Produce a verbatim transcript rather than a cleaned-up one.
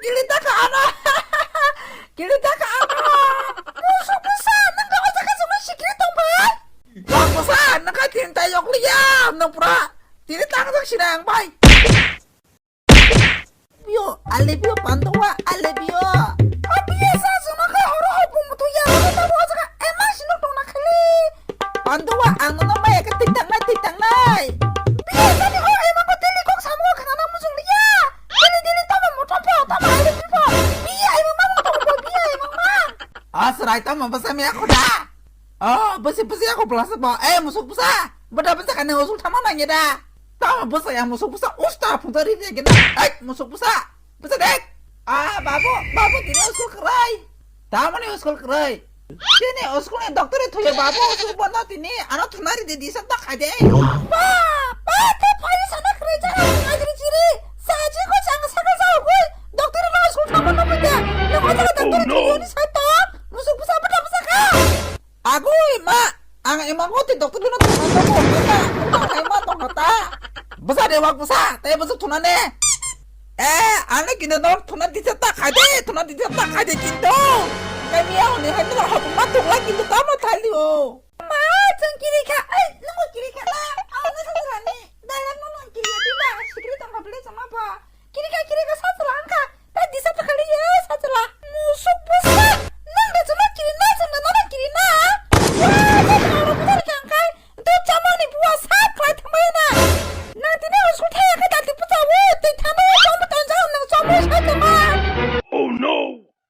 kili ta kha ano. Kili ta kha ano. Musuk bwsa, nwng khe o jaga jongno sikiri tong bai? Wak bwsa, nwng khe tin tai yok liya, nwng pura tini tang jak sina ang bai. Pio, ale pio, pantowa, ale pio. Apiya sa suna kha oro ho pung tu ya, oro ta bo jaga, ema sino tong na khali. Pantowa, ang no maya khe tik tang nai, tik tang nai. Pio, tani ho, ema ko teli kok samo khana na musuk liya. Teli, teli, tama moto po, tama ale pio. Pia, ema ma moto po, pia, ema ma. Asrai tama basa me akhoda. Oh, basi basi ako pelasa ba. Eh, musuk basa. Bada basa kane usul thama nanya da. Tama basa ya musuk basa usta phungta ri ya gena. Eh, musuk basa. Basa dek. Ah, babu, babu tini usul kerai. Tama ni usul kerai. Tini usul ni doktor itu ya babu usul bono tini. Ano thunari di disa tak aja. Ba, ba, te pai sana kerai jangan ngajar ciri. Saji ko jangan sakal jauh gue. Doktor no usul thama no benda. Yang aja doktor itu ni saya tak. Musuk basa bada basa ka. Agui ma, ang emang oti doktor dino tongna tongko ta, utang hai ma tongna ta. Bwsa de wak bwsa, tei bwsa thuna ne. Eh, ane kino dok thuna disa ta khai de, thuna disa ta khai de kintu. Kami ya oni hai tula hok ma tula kintu tamo thali o. Ma, chang kiri kha, ai